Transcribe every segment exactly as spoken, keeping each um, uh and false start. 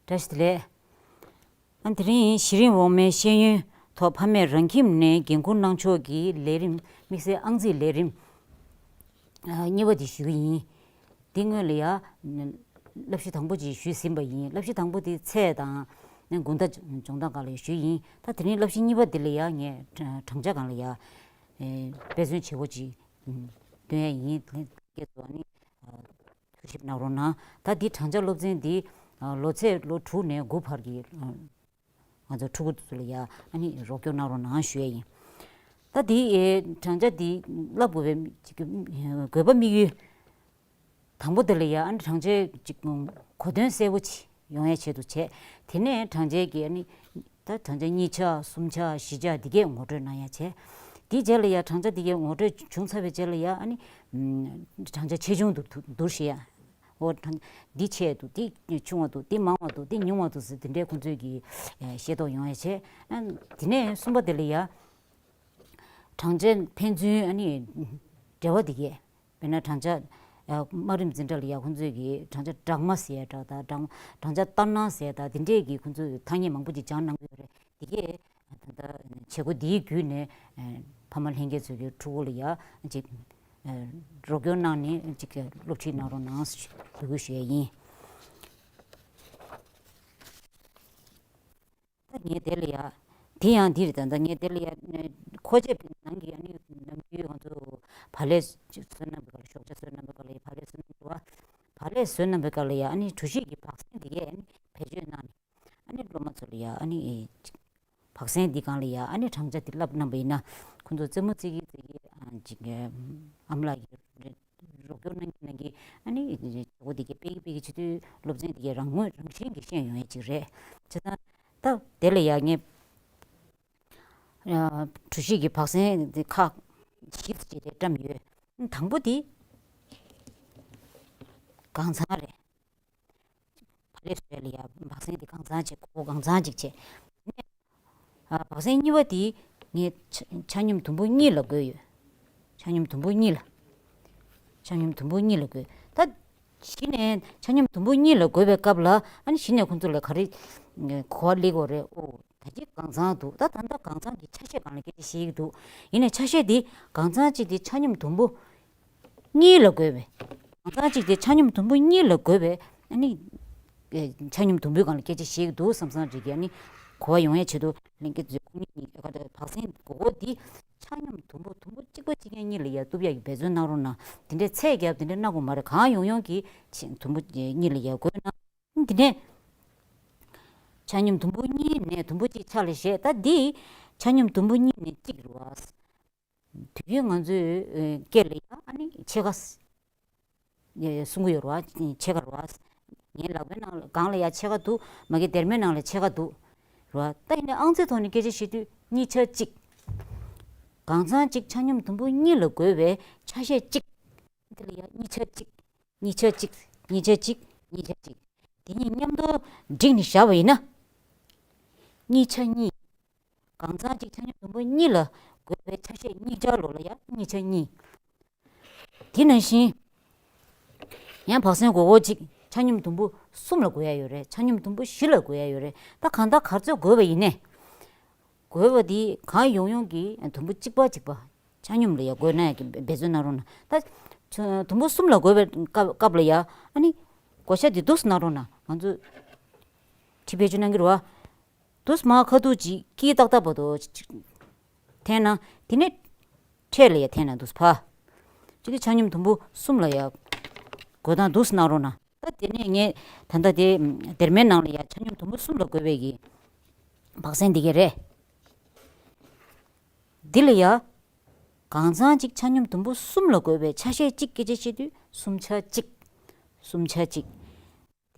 བཀྲ་ཤིས་བདེ་ལེགས། ཨ་དེ་རིང་གཞི་རིམ་འོག་མའི་ཤེས་ཡོན་ཐོག་ཕ་མས་རང་ཁྱིམ་ནས་འགན་འཁུར་གནང་ཕྱོགས་ཀྱི་ལས་རིམ། དམིགས་བསལ་ཨང་རྩིས་ལས་རིམ་ཨ་གཉིས་པ་དེ་ཞུ་གི་ཡིན། དེ་སྔོན་ལ་ཡ་བསླབ་གཞི་དང་པོ་ཅིག་ཞུས་ཟིན་པ་ཡིན། བསླབ་གཞི་དང་པོ་དེ་ཚད་དང་དགོང་དག་སྦྱོང་སྟངས་སྒང་ལ་ཞུས་ཡིན། ད་དེ་རིང་བསླབ་གཞི་གཉིས་པ་དེ་ལ་ཡ་ངས་བགྲང་བྱ་སྒང་ལ་ཡ་ཨེ་དཔེ་མཚོན་བྱེད་སྒོ་ཅིག་སྟོན་ཡ་ཡིན། ལྷན་རྒྱས་ཚོ་ནི་ཨ་ཐུགས་ཞིབ་གནང་རོགས་གནང་། ད་འདི་བགྲང་བྱ་སློབ་ཚན་འདི་ཨ་ལོ་ཚད་ལོ་དྲུག་ནས་དགུ་བར་གྱི་ཨ་ང་ཚོ་ཕྲུ་གུ་ཚོ་ལ་ཡ་ཨ་ནི་རོགས་སྐྱོར་གནང་རོགས་གནང་ཞུ་ཡ་ཡིན། ད་འདི་ཨེ་བགྲང་བྱ་འདི་བསླབ་དགོས་པའི་ཅིག་དགོས་པ་དམིགས་ཡུལ། དང་པོ་དེ་ལ་ཡ་ཨ་ནི་བགྲང་བྱའི་ཅིག་གོ་དོན་གསལ་པོ་ཅིག་ཡོང་ཡ་ཆེད་དུ་བྱས། དེ་ནས་བགྲང་བྱའི་གི་ཨ་ནི་ད་བགྲང་བྱ་གཉིས་ཆ་གསུམ་ཆ་བཞི་ཆ་འདི་གས་ངོ་སྤྲོད་གནང་ཡ་བྱས། དེའི་རྗེས་ལ་ཡ་བགྲང་བྱ་འདི་གས་ངོ་སྤྲོད་བྱུང་ཚར་བའི་རྗེས་ལ་ཡ་ཨ་ནི་ཨམ་བགྲང་བྱ་ཆེ་ཆུང་དུ་བསྡུ་བསྡུར་ཞུ་ཡ། འོ་བགྲང་འདི་ཆེ་འདུག་འདི་ཆུང་བ་འདུག་འདི་མང་བ་འདུག་འདི་ཉུང་བ་འདུག་ཟེར་དེ་འདྲའི་ཁོང་ཚོས་ཀྱི་ཨ་ཤེས་རྟོགས་ཡོང་ཡ་བྱས། ཨ་དེ་ནས་གསུམ་པ་དེ་ལ་ཡ་བགྲང་བྱའི་ཕན་ཚུན་ཨ་ནི་འབྲེལ་བ་འདི་གས། དཔེར་ན་བགྲང་བྱ་ཨ་དམའ་རིམ་འཛིན་གྲྭ་ལ་ཡ་ཁོང་ཚོས་ཀྱི་བགྲང་བྱ་སྦྲགས་མ་ཟེར་ཡ་འདྲ་དང་། བགྲང་བགྲང་བྱ་ལྟར་སྣང་ཟེར་ཡ་དང་། དེ་འདྲས་ཀྱི་ཁོང་ཚོས་ཐ་སྙད་མང་པོ་ཅིག་སྦྱངས་གནང་གི་ཡོད་རེད། དེ་གས་ད་ལྟ་བྱེད་སྒོ་འདིའི་བརྒྱུད་ནས་ཨ་ཕ་མ་ལྷན་རྒྱས་ཚོས་ཀྱི་ཕྲུ་གུ་ལ་ཡ་ཅིག་ཨ་རོགས་སྐྱོར་གནང་ནས་ཅིག་སློབ་ཁྲིད་གནང་རོགས་གནང་ཞུ་དགོས་ཞུ་ཡ་ཡིན། ད་ངས་དེ་ལ་ཡ། དེ་ཡང་འདི་རེད། ད་ལྟ་ངས་དེ་ལ་ཡ་མཁོ་ཆས་ནང་གི་ཨ་ནི་ནམ་རྒྱུན་ང་ཚོ་བག་ལེབ་བཟོས་གནང་པའི་སྐབས་ལ། ཞོགས་ཇ་བཟོས་གནང་པའི་སྐབས་ལ་ཡ་བག་ལེབ་བཟོས་གནང་འདུག་བ། བག་ལེབ་བཟོས་གནང་པའི་སྐབས་ལ་ཡ་ཨ་ནི་གྲོ་ཞིབ་ཀྱི་བག་ཟན་འདི་གས་ཨ་ནི་བེད་སྤྱོད་གནང་ནས་ཨ་ནི་སློབ་མ་ཚོ་ལ་ཡ་ཨ་ནི་བག་ཟན་འདི་སྒང་ལ་ཡ་ཨ་ནི་བགྲང་བྱ་འདི་བསླབ་གནང་པ་ཡིན་ན། ཁོང་ཚོ་རྩེད་མོ་རྩེ་གི་རྩེ་གི་ཨ་ཅིག་ཨམ་ལགས་ཀྱི་རོགས་སྐྱོར་གནང་གི་གནང་གི་ཨ་ནི་བྱེད་སྒོ་འདི་གས་སྤེལ་གི་སྤེལ་གི་བྱེད་དུས་སློབ་ཚན་འདི་གས་རང་ངོས་རང་བཞིན་གྱིས་ཤེས་ཡོང་ཡ་ཅིག་རེད། བྱས་ཙང་ད་དེ་ལ་ཡ་ངས་ཨ་གྲོ་ཞིབ་ཀྱི་བག་ཟན་འདི་ཁག་བཞི་ཙམ་ཅིག་རེ་བཀྲམ་ཡོད། དང་པོ་འདི་གང་ཚང་རེད། བག་ལེབ་བཟོས་ལ་ཡ་བག་ཟན་འདི་གང་ཚང་ཅིག་གོ་གང་ཚང་ཅིག་བྱས། ཨ་བག་ཟན་གཉིས་པ་དེ་ངས་ཆ་ཆ་སྙོམས་དུམ་བུ་གཉིས་ལ་བགོས་ཡོད། ཆ་སྙོམས་དུམ་བུ་གཉིས་ལ། ཆ་སྙོམས་དུམ་བུ་གཉིས་ལ་བགོས། ད་གཞི་ནས་ཆ་སྙོམས་དུམ་བུ་གཉིས་ལ་བགོས་པའི་སྐབས་ལ་ཨ་ནི་གཞི་ནས་ཁོང་ཚོ་ལ་ག་རེ་གོ་བ་སླེབས་ཀྱི་ཡོད་རེད། ཨོ་ད་ཅིག་གང་ཚང་འདུག་ད་ད་ལྟ་གང་ཚང་གི་ཆ་ཤས་སྒང་ལ་སྐད་ཆ་བཤད་ཀྱི་འདུག་ཡིན་ནའི་ཆ་ཤས་དེ་གང་ཚང་གཅིག་དེ་ཆ་སྙོམས་དུམ་བུ་གཉིས་ལ་བགོས་པས། གང་ཚང་གཅིག་དེ་ཆ་སྙོམས་དུམ་བུ་གཉིས་ལ་བགོས་པས་ཨ་ནི། ཨེ་ཆ་སྙོམས་དུམ་བུའི་སྒང་ལ་སྐད་ཆ་བཤད་ཀྱི་འདུག་བསམ་བསམ་རིག་གི་ཨ་ནི་གོ་བ་ཡོང་ཡའི་ཆེད་དུ་ལྷན་རྒྱས་ཚོས་ཁོང་གཉིས་ཀྱི་ཨ་ད་བག་ཟན་མགོ་སྐོར་འདི་ཆ་སྙོམས་དུམ་བུ་དུམ་བུ་གཅིག་པ་གཅིག་རྐྱང་གཉིས་ལ་ཡ་གཏུབ་ཡ་གི་འབད་བརྩོན་གནང་རོགས་གནང་། དེ་འདྲའི་ཚད་བརྒྱབ་དེ་འདྲ་གནང་དགོས་མ་རེད། གང་ཡོང་ཡོང་གི་ཆེ་དུམ་བུ་གཉིས་ལ་ཡ་བགོས་གནང་། འདི་ནས་ཆ་སྙོམས་དུམ་བུ་གཉིས་ནས་དུམ་བུ་གཅིག་ཆ་ལ་བཞག་ད་འདི་ཆ་སྙོམས་དུམ་བུ་གཉིས་ནས་གཅིག་རེད་བ། དུས་རྒྱུན་ང་ཚོའི་ཨེ་སྐད་ལ་ཡ་ཨ་ནི་ཕྱེད་ཀ་ཨེ་གསུང་གི་ཡོད་རེད་བ། ཕྱེད་ཀ་རེད་བ། ངའི་ལག་པའི་ནང་ལ་སྒང་ལ་ཡ་ཕྱེད་ཀ་འདུག་མ་གི་སྡེར་མའི་ནང་ལ་ཕྱེད་ཀ་འདུག་རེད་བ། ད་ཡིན་ནའི་ཨང་རྩིས་ཐོག་ནས་སྐད་ཆ་བཤད་དུས་གཉིས་ཆ་གཅིག་གང་ཚང་གཅིག་ཆ་སྙོམས་དུམ་བུ་གཉིས་ལ་བགོས་པའི་ཆ་ཤས་གཅིག་དེ་ལ་ཡ་གཉིས་ཆ་གཅིག་གཉིས་ཆ་གཅིག་གཉིས་ཆ་གཅིག་གཉིས་ཆ་གཅིག་དེ་གཉིས་མཉམ་དུ་བསྒྲིགས་ནས་བཞག་པ་ཡིན་ན། གཉིས་ཆ་གཉིས། གང་ཚང་གཅིག་ཆ་སྙོམས་དུམ་བུ་གཉིས་ལ་བགོས་པའི་ཆ་ཤས་གཉིས་ཆ་ལོ་ལ་ཡ་གཉིས་ཆ་གཉིས། དེ་ནང་བཞིན་ཡང་བག་ཟན་མགོ་སྐོར་གཅིག་ཆ་སྙོམས་དུམ་བུ་གསུམ་ལ་བགོས་ཡ་ཡོད་རེད། ཆ་སྙོམས་དུམ་བུ་བཞི་ལ་བགོས་ཡ་ཡོད་རེད། ད་གང་ལྟར་ག་ཚོད་བགོས་པ་ཡིན་ནའི། བགོས་པ་དེ་གང་ཡོང་ཡོང་གི་དུམ་བུ་གཅིག་པ་གཅིག་པ་ཆ་སྙོམས་ལ་ཡ་བགོས་ན་ཡ་གི་འབད་བརྩོན་གནང་རོགས་གནང་། ད་དུམ་བུ་གསུམ་ལ་བགོས་པའི་སྐབས་སྐབས་ལ་ཡ་ཨ་ནི་བགོ་བཤའ་དེ་འདུག་སེ་གནང་རོགས་གནང་། ང་ཚོ་ཁྲི་བེད་སྤྱོད་གནང་གི་རེད་བ། དུས་མ་ཁ་ཐུག་ཅིག་སྐྱིད་ཏག་ཏག་བར་དུ་ཅིག་འཐེན་ན། དེ་ནས་འཕྲེད་ལ་ཡ་འཐེན་ན་འདུག་ཕ། ཅིག་གི་ཆ་སྙོམས་དུམ་བུ་གསུམ་ལ་ཡ་བགོ་སྟངས་འདུག་སེ་གནང་རོགས་གནང་། ད་དེ་ནས་ངས་ད་ལྟ་དེ་སྡེར་མའི་ནང་ལ་ཡ་ཆ་སྙོམས་དུམ་བུ་གསུམ་ལ་བགོས་པའི་གི་བག་ཟན་འདི་གས་རེད། འདི་ལ་ཡ་གང་ཚང་ཅིག་ཆ་སྙོམས་དུམ་བུ་གསུམ་ལ་བགོས་པའི་ཆ་ཤས་གཅིག་སྐད་ཆ་བཤད་དུས་གསུམ་ཆ་གཅིག་གསུམ་ཆ་གཅིག་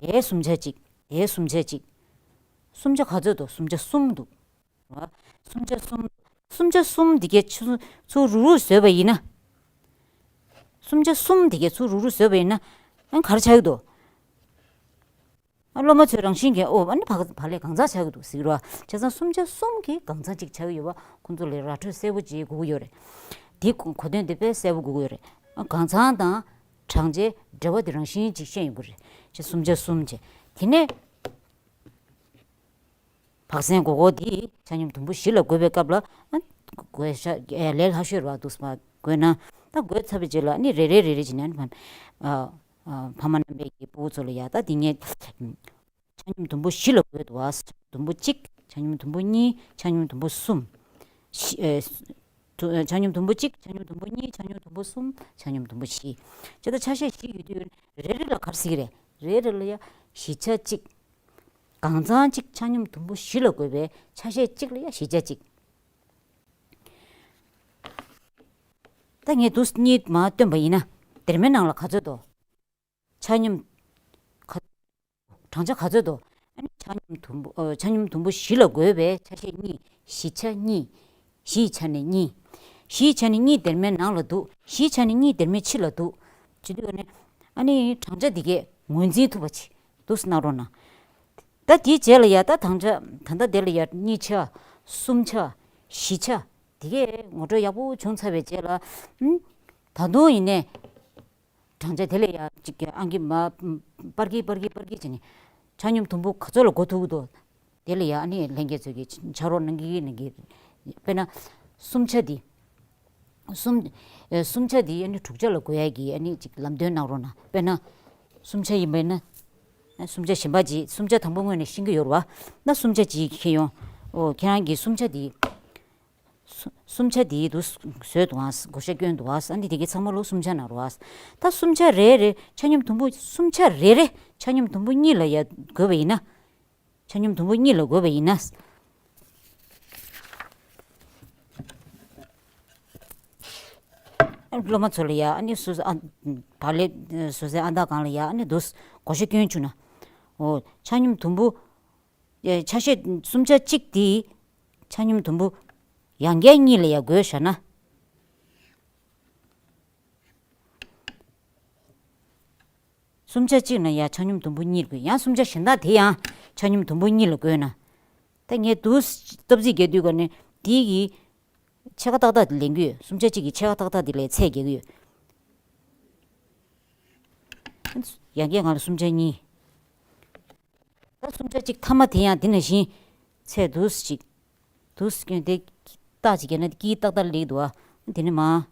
དེའི་གསུམ་ཆ་གཅིག་དེའི་གསུམ་ཆ་གཅིག་གསུམ་ཆ་ག་ཚོད་འདུག་གསུམ་ཆ་གསུམ་འདུག་གསུམ་ཆ་གསུམ། གསུམ་ཆ་གསུམ་འདི་གས་ཚུར་ཚུར་རུག་རུག་བཟོས་པ་ཡིན་ན། གསུམ་ཆ་གསུམ་འདི་གས་ཚུར་རུག་རུག་བཟོས་པ་ཡིན་ན། ཨ་ག་རེ་ཆགས་ཀྱི་འདུག་ཨ་སློབ་མ་ཚོས་རང་བཞིན་གྱིས་ཨོ་ཨ་ནི་བག་བག་ལེབ་གང་ཚང་ཆགས་ཀྱི་འདུག་ཟེར་གྱི་རེད་བ། བྱས་ཙང་གསུམ་ཆ་གསུམ་གྱིས་གང་ཚང་གཅིག་ཆགས་ཀྱི་ཡོད་པ་ཁོང་ཚོ་ལ་ར་སྤྲོད་གསལ་པོ་ཅིག་དགོས་ཀྱི་ཡོད་རེད། འདི་གོ་གོ་དོན་འདི་དཔེ་གསལ་པོ་དགོས་ཀྱི་ཡོད་རེད། ཨ་གང་ཚང་དང་བགྲང་བྱའི་འབྲེལ་བ་འདི་རང་བཞིན་ཅིག་ཤེས་ཡོང་གི་རེད། ཅེས་གསུམ་ཆ་གསུམ་བྱས། དེ་ནས་ བག་ཟན་སྒོར་སྒོར་འདི་ཆ་སྙོམས་དུམ་བུ་བཞི་ལ་བགོས་པའི་སྐབས་ལ་ཨ་བགོས་ཤ་ཨེ་ལས་སླ་ཤོས་རེད་བ། འདུག་སེ་མར་བགོས་ན། ད་བགོས་ཚར་བའི་རྗེས་ལ་ཨ་ནི་རེ་རེ་རེ་རེ་བྱས་ནས་ཨ་ནི་ཕ་ཨ་ཨ་ཕ་མ་རྣམ་པས་ཀྱི་སྤུ་གུ་ཚོ་ལ་ཡ་ད་འདི་ངས་ཆ་སྙོམས་དུམ་བུ་བཞི་ལ་བགོས་འདུག་བ། དུམ་བུ་གཅིག་ཆ་སྙོམས་དུམ་བུ་གཉིས། ཆ་སྙོམས་དུམ་བུ་གསུམ། བཞི་ཨེ་དུ་ཆ་སྙོམས་དུམ་བུ་གཅིག་ཆ་སྙོམས་དུམ་བུ་གཉིས། ཆ་སྙོམས་དུམ་བུ་གསུམ། ཆ་སྙོམས་དུམ་བུ་བཞི། བྱས་ཙང་ཆ་ཤས་བཞི་ཡོད་དུས་རེ་རེ་ལ་ག་རེ་ཟེར་གྱི་རེད། རེ་རེ་ལ་ཡ་བཞི་ཆ་གཅིག་གང་ཚང་གཅིག་ཆ་སྙོམས་དུམ་བུ་བཞི་ལ་བགོས་པའི་ཆ་ཤས་གཅིག་ལ་ཡ་བཞི་ཆ་གཅིག་ད་ངས་འདུག་སེ་གཉིས་མར་སྟོན་པ་ཡིན་ན། སྡེར་མའི་ནང་ལ་ག་ཚོད་འདུག་ཆ་སྙོམས་ག་གྲངས་ཆ་ག་ཚོད་འདུག་ཨ་ནི་ཆ་སྙོམས་དུམ་བུ་ཨ་ཆ་སྙོམས་དུམ་བུ་བཞི་ལ་བགོས་པའི་ཆ་ཤས་གཉིས། བཞི་ཆ་གཉིས། བཞི་ཡི་ཆ་ནས་གཉིས། བཞི་ཡི་ཆ་ནས་གཉིས་སྡེར་མའི་ནང་ལ་འདུག་བཞི་ཡི་ཆ་ནས་གཉིས་སྡེར་མའི་ཕྱི་ལ་འདུག་བྱེད་དུས་ནས་ཨ་ནི་གྲངས་ཆ་འདི་གས་ངོས་འཛིན་ཐུབ་པ་ཅིག་འདུག་སེ་གནང་རོགས་གནང་། ད་དེའི་རྗེས་ལ་ཡ་ད་གྲངས་ཆ་ད་ལྟ་དེ་ལ་ཡ་གཉིས་ཆ། གསུམ་ཆ། བཞི་ཆ། དེ་གས་ངོ་སྤྲོད་ཡག་པོ་བྱུང་ཚར་བའི་རྗེས་ལ་ཨུམ། ད་དུང་ཡིན་ནའི་གྲངས་ཆ་དེ་ལ་ཡ་གཅིག་གི་ཨང་ཀི་མ་སྤར་གི་སྤར་གི་སྤར་གི་བྱས་ནས་ཆ་སྙོམས་དུམ་བུ་ག་ཚོད་ལ་བགོ་ཐུབ་ཀྱི་འདུག་དེ་ལ་ཡ་ཨ་ནི་ལྷན་རྒྱས་ཚོས་ཀྱི་ཕྱག་རོགས་གནང་གི་གནང་གི། དཔེར་ན་གསུམ་ཆ་འདི། གསུམ་ཨེ་གསུམ་ཆ་འདི་ཨ་ནི་དྲུག་ཆ་ལ་བགོ་ཡ་གི་ཨ་ནི་ཅིག་ལམ་སྟོན་གནང་རོགས་གནང་། དཔེར་ན་གསུམ་ཆ་ཡིན་པས་ན། ཨ་གསུམ་ཆ་གཞན་པ་ཅིག་གསུམ་ཆ་དང་པོ་སྔོན་ནས་ཤེས་ཀྱི་ཡོད་རེད་བ། ན་གསུམ་ཆ་ཅིག་ཁྱེར་ཡོང་། ཨོ་ཁྱེད་རང་གིས་གསུམ་ཆ་འདི། གསུམ་ཆ་དེའི་དུ་བཟོས་འདུག་ཨ། བགོ་བཤའ་བསྐྱོན་འདུག་ཨ། ཨ་ནི་དེ་གའི་ཚང་མ་ལོ་གསུམ་ཆ་གནང་རོགས་ཨ། ད་གསུམ་ཆ་རེ་རེ་ཆ་སྙོམས་དུམ་བུ་གསུམ་ཆ་རེ་རེ་ཆ་སྙོམས་དུམ་བུ་གཉིས་ལ་ཡ་བགོས་པ་ཡིན་ན། ཆ་སྙོམས་དུམ་བུ་གཉིས་ལ་བགོས་པ་ཡིན་ན། སློབ་མ་ཚོ་ལ་ཡ་ཨ་ནི་སོ་སོ་ཨ་བག་ལེབ་སོ་སོའི་ཨང་རྟགས་སྒང་ལ་ཡ་ཨ་ནི་དུ་བགོ་བཤའ་བསྐྱོན་བཅུག་ན། འོ་ཆ་སྙོམས་དུམ་བུ། ཡ་ཆ་ཤས་གསུམ་ཆ་གཅིག་དེ་ཆ་སྙོམས་དུམ་བུ་ཡང་བསྐྱར་གཉིས་ལ་ཡ་བགོས་བཞག་ན། གསུམ་ཆ་གཅིག་ན་ཡ་ཆ་སྙོམས་དུམ་བུ་གཉིས་ལ་བགོས། ཡང་གསུམ་ཆ་གཞན་དག་དེ་ཡང་ཆ་སྙོམས་དུམ་བུ་གཉིས་ལ་བགོས་ན། ད་ངས་དུ་སྟབས་རྩིས་རྒྱག་དུས་ག་ནས་དེ་གི་ཕྱེད་ཀ་ཏག་ཏག་དེ་ལེན་གྱི་ཡོད། གསུམ་ཆ་གཅིག་གི་ཕྱེད་ཀ་ཏག་ཏག་དེ་ལ་ཚད་རྒྱག་གི་ཡོད། ཡང་བསྐྱར་ང་ལ་གསུམ་ཆ་གཉིས། ད་གསུམ་ཆ་གཅིག་མཐའ་མ་དེ་ཡང་དེ་ནང་བཞིན་ཚད་དུ་ཅིག་དུ་སྐྱོན་དེ་རྟགས་ཅིག་བརྒྱབ་ན་དེ་དཀྱིལ་ཏག་ཏག་སླེབས་འདུག་ཨ། དེ་ནས་མར།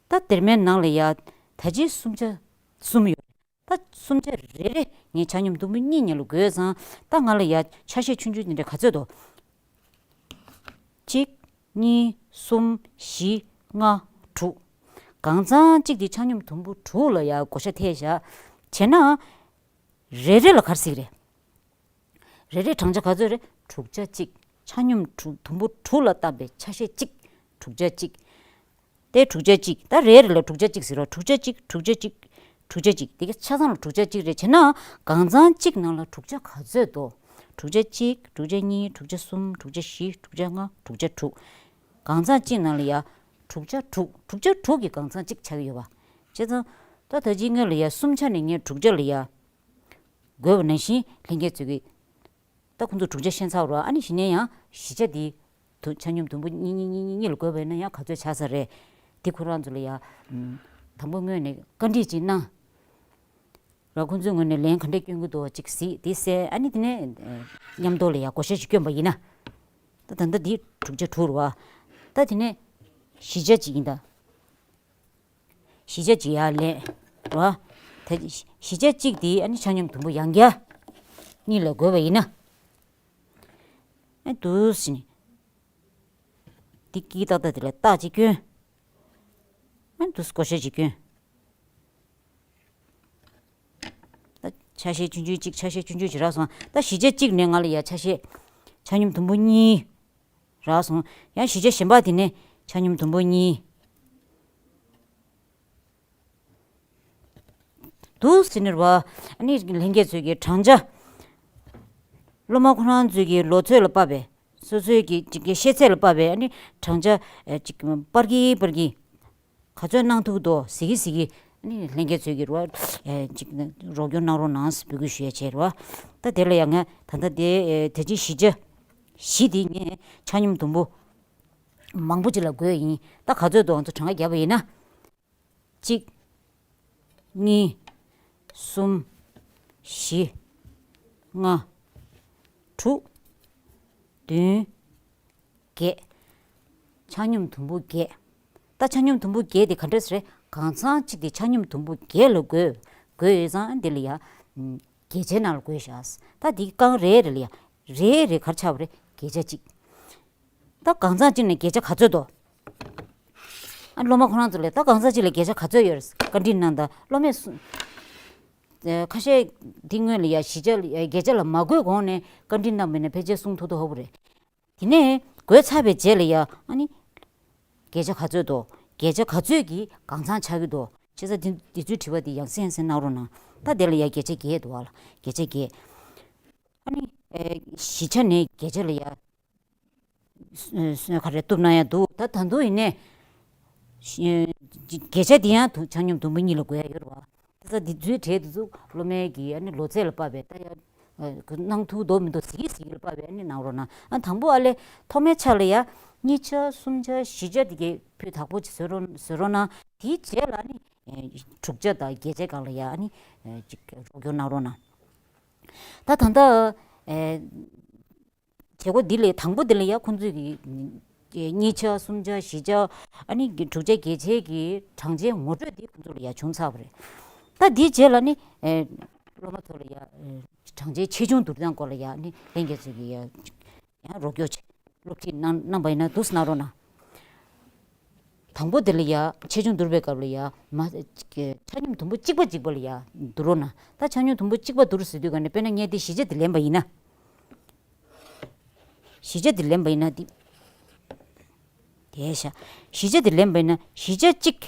ད་སྡེར་མའི་ནང་ལ་ཡ་ད་ཅི་གསུམ་ཆ་གསུམ་ཡོད། ད་གསུམ་ཆ་རེ་རེ་ངས་ཆ་སྙོམས་དུམ་བུ་གཉིས་གཉིས་ལ་བགོས་ཙང་ད་ང་ལ་ཡ་ཆ་ཤས་ཆུང་ཆུང་འདི་འདྲ་ག་ཚོད་འདུག་གཅིག་གཉིས། གསུམ། བཞི། ལྔ། དྲུག་གང་ཚང་གཅིག་དེ་ཆ་སྙོམས་དུམ་བུ་དྲུག་ལ་ཡ་བགོ་བཤའ་ཐེབས་བཞག་བྱས་ན། རེ་རེ་ལ་ག་རེ་ཟེར་གྱི་རེད། རེ་རེ་གྲངས་ཆ་ག་ཚོད་རེད། དྲུག་ཆ་གཅིག་ཆ་སྙོམས་དྲུག་དུམ་བུ་དྲུག་ལ་བཏབ་པའི་ཆ་ཤས་གཅིག་དྲུག་ཆ་གཅིག་དེ་དྲུག་ཆ་གཅིག་ད་རེ་རེ་ལ་དྲུག་ཆ་གཅིག་ཟེར་རོ། དྲུག་ཆ་གཅིག་དྲུག་ཆ་གཅིག་དྲུག་ཆ་གཅིག་དེ་ག་ཆ་ཚང་ལ་དྲུག་ཆ་གཅིག་རེད་བྱས་ན། གང་ཚང་གཅིག་ནང་ལ་དྲུག་ཆ་ག་ཚོད་འདུག་དྲུག་ཆ་གཅིག་དྲུག་ཆ་གཉིས། དྲུག་ཆ་གསུམ། དྲུག་ཆ་བཞི། དྲུག་ཆ་ལྔ། དྲུག་ཆ་དྲུག་གང་ཚང་གཅིག་ནང་ལ་ཡ་དྲུག་ཆ་དྲུག་དྲུག་ཆ་དྲུག་གི་གང་ཚང་གཅིག་ཆགས་ཀྱི་ཡོད་པ། བྱས་ཙང་ད་ད་ཅི་སྔོན་ལ་ཡ་གསུམ་ཆ་ནས་ངས་དྲུག་ཆ་ལ་ཡ། བགོས་པ་ནང་བཞིན་ལྷན་རྒྱས་ཚོས་ཀྱིས། ད་ཁོང་ཚོ་དྲུག་ཆ་ཤེས་ཚར་རོ། ཨ་ནི་གཞི་ནས་ཡང་བཞི་ཆ་འདི། དུ་ཆ་སྙོམས་དུམ་བུ་གཉིས་གཉིས་གཉིས་གཉིས་གཉིས་ལ་བགོས་པ་ཡིན་ན་ཡང་ག་ཚོད་ཆགས་ས་རེད། འདི་ཁོ་རང་ཚོ་ལ་ཡ། ཨམ། དང་པོ་སྔོན་ནས་བཀའ་འདྲི་ཅིག་གནང་། ར་ཁོང་ཚོའི་ངོས་ནས་ལན་ག་འདྲས་སྐྱོན་གྱི་འདུག་ཅིག་གཟིགས་དེ་གསལ། ཨ་ནི་དེ་ནས་མཉམ་དུ་ལ་ཡ་བགོ་བཤའ་ཞིག་བསྐྱོན་པ་ཡིན་ན། ད་ད་ལྟ་འདི་དྲུག་ཆ་དྲུག་རེད་བ། ད་དེ་ནས་བཞི་ཆ་ཅིག་ཡིན་ད། བཞི་ཆ་གཅིག་ཡར་ལེན་རོ། ད་བཞི་ཆ་གཅིག་དེ་ཨ་ནི་ཆ་སྙོམས་དུམ་བུ་ཡང་བསྐྱར་གཉིས་ལ་བགོས་པ་ཡིན་ན། ཨ་འདུག་སེ་ནི། འདི་དཀྱིལ་ཏག་ཏག་དེ་ལ་རྟགས་གཅིག་སྐྱོན། ཨ་འདུག་སེ་བགོ་བཤའ་གཅིག་སྐྱོན། ད་ཆ་ཤས་ཆུང་ཆུང་གཅིག་ཆ་ཤས་ཆུང་ཆུང་གཅིག་རག་སོང་། ད་བཞི་ཆ་གཅིག་ནས་ང་ལ་ཡ་ཆ་ཤས། ཆ་སྙོམས་དུམ་བུ་གཉིས། རག་སོང་། ཡང་བཞི་ཆ་གཞན་པ་དེ་ནས་ཆ་སྙོམས་དུམ་བུ་གཉིས། འདུག་སེ་ནི་རེད་བ། ཨ་ནི་ལྷན་རྒྱས་ཚོས་ཀྱི་གྲངས་ཆ། སློབ་མ་ཁོ་རང་ཚོས་ཀྱི་ལོ་ཚོད་ལ་དཔག་པའི། སོ་སོའི་གི་ཅིག་གི་ཤེས་ཚད་ལ་དཔག་པའི་ཨ་ནི་གྲངས་ཆ་ཨེ་ཅིག་སྤར་གི་སྤར་གི། ག་ཚོད་གནང་ཐུབ་འདུག་གཟིགས་གི་གཟིགས་གི། ཨ་ནི་ལྷན་རྒྱས་ཚོས་ཀྱི་རེད་བ། ཨེ་ཅིག་རོགས་སྐྱོར་གནང་རོགས་གནང་ཟེར་འབོད་སྐུལ་ཞུ་ཡ་བྱས་རེད་བ། ད་དེ་ལ་ཡང་ང་ད་ལྟ་དེ་ཨེ་ད་ཅི་བཞི་ཆ། བཞི་དེ་ངས་ཆ་སྙོམས་དུམ་བུ། མང་པོ་ཅིག་ལ་བགོས་ཡིན། ད་ག་ཚོད་འདུག་ང་ཚོ་གྲངས་ཀ་བརྒྱབ་པ་ཡིན་ན། གཅིག་གཉིས། གསུམ། བཞི། ལྔ། དྲུག་བདུན། བརྒྱད། ཆ་སྙོམས་དུམ་བུ་བརྒྱད། ད་ཆ་སྙོམས་དུམ་བུ་བརྒྱད་དེ་ག་འདྲ་ཟེར། གང་ཚང་གཅིག་དེ་ཆ་སྙོམས་དུམ་བུ་བརྒྱད་ལ་བགོས། བགོས་ཡོད་ཙང་འདི་ལ་ཡ། བརྒྱད་ཆའི་ནང་ལ་བགོས་བཞག་ད་འདི་རྐང་རེ་རེ་ལ་ཡ། རེ་རེ་ག་རེ་ཆགས་པ་རེད། བརྒྱད་ཆ་གཅིག་ད་གང་ཚང་གཅིག་ནས་བརྒྱད་ཆ་ག་ཚོད་འདུག་ཨ། སློབ་མ་ཁོ་རང་ཚོ་ལ་ད་གང་ཚང་གཅིག་ལ་བརྒྱད་ཆ་ག་ཚོད་ཡོད་རེད། བཀའ་འདྲི་གནང་དང་། སློབ་མས་སུ། ཨེ། ཁ་ཤས་འདི་སྔོན་ལ་ཡ་བཞི་ཆ་ལ་ཡ། བརྒྱད་ཆ་ལ་མ་བགོས་གོང་ནས་བཀའ་འདྲི་གནང་བ་ཡིན་ན་ཕལ་ཆེར་གསུང་ཐུབ་ཐུབ་ཧ་པོ་རེད། དེ་ནས་བགོས་ཚར་བའི་རྗེས་ལ་ཡ། ཨ་ནི། བརྒྱད་ཆ་ག་ཚོད་འདུག་བརྒྱད་ཆ་ག་ཚོད་ཀྱི་གང་ཚང་ཆགས་ཀྱི་འདུག་བྱས་ཙང་འདི་འདི་ཚོའི་དྲི་བ་འདི་ཡང་སེ་ཡང་སེ་གནང་རོགས་གནང་། ད་དེ་ལ་ཡ་བརྒྱད་ཆ་བརྒྱད་འདུག་བ་ལ། བརྒྱད་ཆ་བརྒྱད། ཨ་ནི། ཨེ། བཞི་ཆ་ནས་བརྒྱད་ཆ་ལ་ཡ། སོན་སོན་ག་རེ་གཏུབ་ན་ཡང་འདུག་ད་ད་དུང་ཡིན་ནའི། ཨེ། བརྒྱད་ཆ་འདི་ཡང་དུ་ཆ་སྙོམས་དུམ་བུ་གཉིས་ལ་བགོས་ཡ་ཡོད་རེད་བ། ད་འདི་ཚོའི་གྲས་འདི་ཚོ་སློབ་མའི་གི་ཨ་ནི་ལོ་ཚད་ལ་དཔག་པའི་ད་ཡ། ཨ། གནང་ཐུབ་འདུག་མི་འདུག་གཟིགས་གཟིགས་ལ་དཔག་པའི་ཨ་ནི་གནང་རོགས་གནང་། ཨ། དང་པོ་ཨ་ལས་ཐོག་མའི་ཆ་ལ་ཡ། གཉིས་ཆ་གསུམ་ཆ་བཞི་ཆ་འདི་གའི་ཕུད་དག་པོ་ཅིག་བཟོ་རོགས་བཟོ་རོགས་གནང་། དེའི་རྗེས་ལ་ཨ་ནི། ཨེ། དྲུག་ཆ་དང་བརྒྱད་ཆའི་སྒང་ལ་ཡ་ཨ་ནི། ཨེ། ཅིག་རོགས་སྐྱོར་གནང་རོགས་གནང་། ད་ད་ལྟ། ཨེ། བྱེད་སྒོ་འདི་ལས་དང་པོ་འདི་ལ་ཡ་ཁོང་ཚོས་ཀྱི་གཉིས་ཆ་གསུམ་ཆ་བཞི་ཆ་ཨ་ནི་དྲུག་ཆ་བརྒྱད་ཆའི་གི་གྲངས་ཆའི་ངོ་སྤྲོད་འདི་ཁོང་ཚོ་ལ་ཡ་བྱུང་ཚར་བ་རེད། ད་འདིའི་རྗེས་ལ་ནི། ཨེ། སློབ་མ་ཚོ་ལ་ཡ། ཨེ། གྲངས་ཆའི་ཆེ་ཆུང་བསྡུར་སྟངས་སྐོར་ལ་ཡ་ནི་ལྷན་རྒྱས་ཚོས་ཀྱི་ཡ། ཡང་རོགས་སྐྱོར་བྱེད། སློབ་ཁྲིད་གནང་གནང་པ་ཡིན་ན་འདུག་སེ་གནང་རོགས་གནང་། དང་པོ་དེ་ལ་ཡ་ཆེ་ཆུང་བསྡུར་བའི་སྐབས་ལ་ཡ་མ། ཆ་སྙོམས་དུམ་བུ་གཅིག་པ་གཅིག་པ་ལ་ཡ་བསྡུར་རོགས་གནང་། ད་ཆ་སྙོམས་དུམ་བུ་གཅིག་པ་བསྡུར་ཟེར་དུས་ག་ནས་དཔེར་ན་ངས་འདི་བཞི་ཆ་འདི་ལེན་པ་ཡིན་ན། བཞི་ཆ་འདི་ལེན་པ་ཡིན་ན་འདི། དེ་བཞག་བཞི་ཆ་འདི་ལེན་པ་ཡིན་ན་བཞི་ཆ་གཅིག་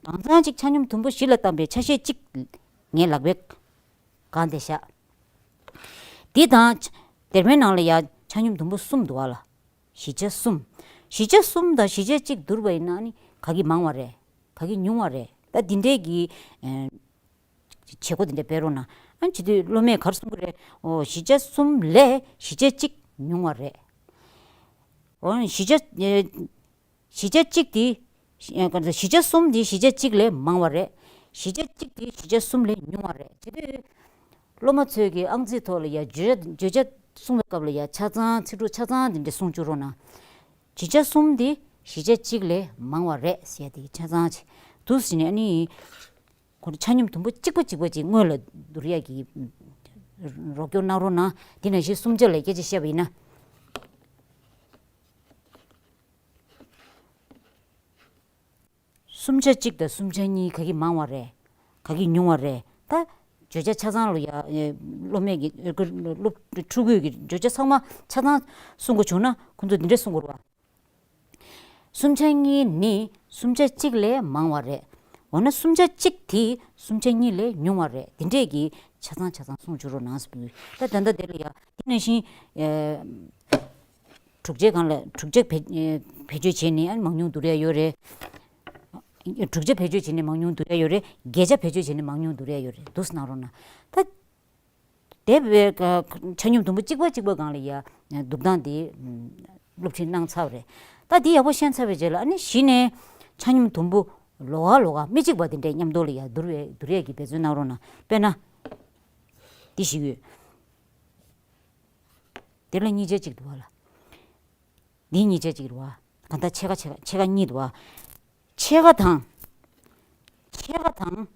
གང་ཚང་གཅིག་ཆ་སྙོམས་དུམ་བུ་བཞི་ལ་བཏང་པའི་ཆ་ཤས་གཅིག་ངའི་ལག་པའི་སྒང་དེ་བཞག་འདི་དང་། སྡེར་མའི་ནང་ལ་ཡ་ཆ་སྙོམས་དུམ་བུ་གསུམ་འདུག་བ་ལ། བཞི་ཆ་གསུམ། བཞི་ཆ་གསུམ་དང་བཞི་ཆ་གཅིག་བསྡུར་བ་ཡིན་ན་ནི་ག་གི་མང་བ་རེད། ག་གི་ཉུང་བ་རེད། ད་འདི་འདྲའི་གི། ཨེ། བྱེད་སྒོ་འདི་འདྲ་སྤེལ་རོགས་གནང་། ཨ། བྱེད་དུས་སློབ་མས་ག་རེ་གསུང་གི་རེད། ཨོ། བཞི་ཆ་གསུམ་ལས་བཞི་ཆ་གཅིག་ཉུང་བ་རེད། ཨོ། བཞི་ཆ། ཨེ། བཞི་ཆ་གཅིག་དེ། ཨེ། ག་རེ། བཞི་ཆ་གསུམ་དེ་བཞི་ཆ་གཅིག་ལས་མང་བ་རེད། བཞི་ཆ་གཅིག་དེ་བཞི་ཆ་གསུམ་ལས་ཉུང་བ་རེད། བྱེད་དུས་སློབ་མ་ཚོས་ཀྱི་ཨང་རྩིས་ཐོག་ལ་ཡ་བརྗོད་བརྗོད་བྱ་གསུང་བའི་སྐབས་ལ་ཡ་ཆ་ཚང་། ཚིག་གྲུབ་ཆ་ཚང་དེ་འདྲ་གསུང་བཅུག་རོགས་གནང་། བཞི་ཆ་གསུམ་དེ་བཞི་ཆ་གཅིག་ལས་མང་བ་རེད་ཟེར་ཡ་དེ་ཆ་ཚང་བྱེད་དུས་ཟེར་ནས་ཨ་ནི། ཁོ་ཆ་སྙོམས་དུམ་བུ་གཅིག་པ་གཅིག་པ་ཅིག་སྔོན་ལ་བསྡུར་ཡ་གི་རོགས་སྐྱོར་གནང་རོགས་གནང་། དེ་ནང་བཞིན་གསུམ་ཆ་ལ་སྐད་ཆ་བཤད་པ་ཡིན་ན། གསུམ་ཆ་གཅིག་དང་གསུམ་ཆ་གཉིས་ག་གི་མང་བ་རེད། ག་གི་ཉུང་བ་རེད། ད་བརྗོད་བྱ་ཆ་ཚང་ལ་ཡ། ཨེ། སློབ་མས་ཀྱི། ཨེ། སློབ་ཕྲུ་གུས་ཀྱི་བརྗོད་བྱ་ཚང་མ་ཆ་ཚང་གསུང་དགོས་བྱུང་ན་ཁོང་ཚོས་འདི་འདྲས་གསུང་དགོས་རེད་བ། གསུམ་ཆ་གཉིས་ནི་གསུམ་ཆ་གཅིག་ལས་མང་བ་རེད། འོ་ན་གསུམ་ཆ་གཅིག་དེ་གསུམ་ཆ་གཉིས་ལས་ཉུང་བ་རེད། དེ་འདྲས་ཀྱི་ཆ་ཚང་ཆ་ཚང་གསུང་བཅུག་རོགས་གནང་ཟེར་བ། ད་ད་ལྟ་དེ་ལ་ཡ། དེ་ནང་བཞིན། ཨེ། དྲུག་ཆའི་སྒང་ལ། དྲུག་ཆ་བེད་ཨེ། བེད་སྤྱོད་བྱས་ནས་ཨ་ནི་མང་ཉུང་བསྡུར་ཡ་ཡོད་རེད། དྲུག་ཆ་བེད་སྤྱོད་བྱས་ནས་མང་ཉུང་བསྡུར་ཡ་ཡོད་རེད། བརྒྱད་ཆ་བེད་སྤྱོད་བྱས་ནས་མང་ཉུང་བསྡུར་ཡ་ཡོད་རེད། འདུག་སེ་གནང་རོགས་གནང་། ད། དེ་བས་ཆ་སྙོམས་དུམ་བུ་གཅིག་པ་གཅིག་པ་སྒང་ལ་ཡ་བསྡུར་སྟངས་དེ་སློབ་ཁྲིད་གནང་ཚར་བ་རེད། ད་འདི་ཡག་པོ་ཤེས་ཚར་བའི་རྗེས་ལ་ཨ་ནི་གཞི་ནས་ཆ་སྙོམས་དུམ་བུ་ལོགས་ཀ་ལོགས་ཀ་མི་གཅིག་པ་དེ་འདྲའི་མཉམ་དུ་ལ་ཡ་བསྡུར་བའི་བསྡུར་ཡས་ཀྱི་འབད་བརྩོན་གནང་རོགས་གནང་། དཔེར་ན། འདི་ཞིག་ཡོད། འདི་ལ་གཉིས་ཆ་གཅིག་འདུག་བ་ལ། འདི་གཉིས་ཆ་གཅིག་རེད་བ། གང་ལྟར་ཕྱེད་ཀ་ཕྱེད་ཀ་ཕྱེད་ཀ་གཉིས་འདུག་བ། ཕྱེད་ཀ་དང་། ཕྱེད་ཀ་དང་།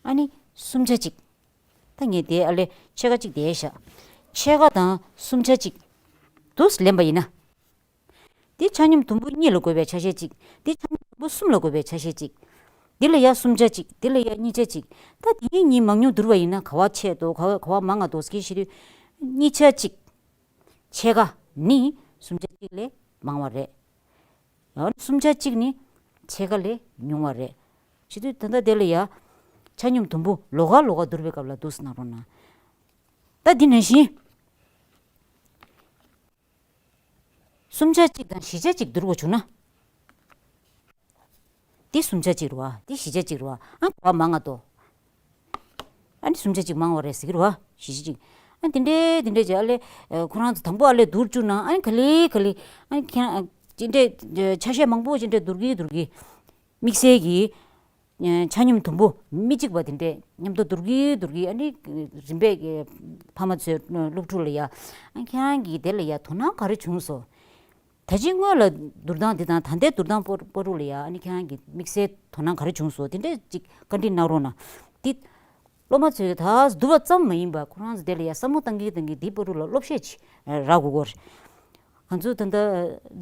ཨ་ནི་གསུམ་ཆ་གཅིག་ད་ངས་དེ་ཨ་ལས་ཕྱེད་ཀ་གཅིག་དེ་བཞག་ཕྱེད་ཀ་དང་གསུམ་ཆ་གཅིག་འདུག་སེ་ལེན་པ་ཡིན་ན། འདི་ཆ་སྙོམས་དུམ་བུ་གཉིས་ལ་བགོས་པའི་ཆ་ཤས་གཅིག་འདི་ཆ་སྙོམས་དུམ་བུ་གསུམ་ལ་བགོས་པའི་ཆ་ཤས་གཅིག་འདི་ལ་ཡ་གསུམ་ཆ་གཅིག་འདི་ལ་ཡ་གཉིས་ཆ་གཅིག་ད་དེ་གཉིས་མང་ཉུང་བསྡུར་བ་ཡིན་ན་ག་བ་ཆེ་འདུག་ག་བ་ག་བ་མང་ང་འདུག་ཟེར་གྱི་ཞིག་རེད། གཉིས་ཆ་གཅིག་ཕྱེད་ཀ་ནི་གསུམ་ཆ་གཅིག་ལས་མང་བ་རེད། ཡང་ན་གསུམ་ཆ་གཅིག་ནི་ཕྱེད་ཀ་ལས་ཉུང་བ་རེད། བྱེད་དུས་ད་ལྟ་དེ་ལ་ཡ་ཆ་སྙོམས་དུམ་བུ་ལོགས་ཀ་ལོགས་ཀ་བསྡུར་བའི་སྐབས་ལ་འདུག་སེ་གནང་རོགས་གནང་། ད་འདི་ནང་བཞིན། གསུམ་ཆ་གཅིག་དང་བཞི་ཆ་གཅིག་བསྡུར་དགོས་བྱུང་ན། འདི་གསུམ་ཆ་གཅིག་རེད་བ། འདི་བཞི་ཆ་གཅིག་རེད་བ། ཨ་ག་བ་མང་ང་འདུག་ཨ་ནི་གསུམ་ཆ་གཅིག་མང་བ་རེད་ཟེར་གྱི་རེད་བ། བཞི་ཆ་གཅིག་ཨ་འདི་འདྲའི་འདི་འདྲའི་ཅིག་ཨ་ལས། ཁོ་རང་ཚོ་དང་པོ་ཨ་ལས་བསྡུར་བཅུག་ན་ཨ་ནི་ག་ལེ་ག་ལེ། ཨ་ནི་ཁྱེད་རང་ཅི་འདྲའི་ཆ་ཤས་མང་པོ་ཅི་འདྲའི་བསྡུར་གྱི་བསྡུར་གྱི། དམིགས་བསལ་གྱི། ཆ་སྙོམས་དུམ་བུ་མི་གཅིག་པ་དེ་འདྲས་མཉམ་དུ་བསྡུར་གི་བསྡུར་གི། ཨ་ནི་རིམ་པས་ཕ་མ་ཚོས་སློབ་ཕྲུག་ལ་ཡ། ཨ་ཁྱེད་རང་གིས་དེ་ལ་ཡ་དོ་སྣང་ག་རེ་བྱུང་སོང་། ད་ཅི་སྔོན་ལ་བསྡུར་སྟངས་འདི་དང་ད་ལྟའི་བསྡུར་སྟངས་སྤོ་སྤོ་རུ་ལ་ཡ། ཨ་ནི་ཁྱེད་རང་གིས་དམིགས་བསལ་དོ་སྣང་ག་རེ་བྱུང་སོང་། དེ་འདྲས་ཅིག་བཀའ་འདྲི་གནང་རོགས་གནང་། འདི་སློབ་མ་ཚོས་ད་བསྡུར་བ་ཙམ་མ་ཡིན་པར་ཁོ་རང་ཚོ་དེ་ལ་ཡ་བསམ་བློ་བཏང་གི་བཏང་གི་འདི་སྤོ་རུ་ལ་སློབ་བཤད་ཅིག་རག་དགོས་ཀྱི་རེད། ང་ཚོ་ད་ལྟ་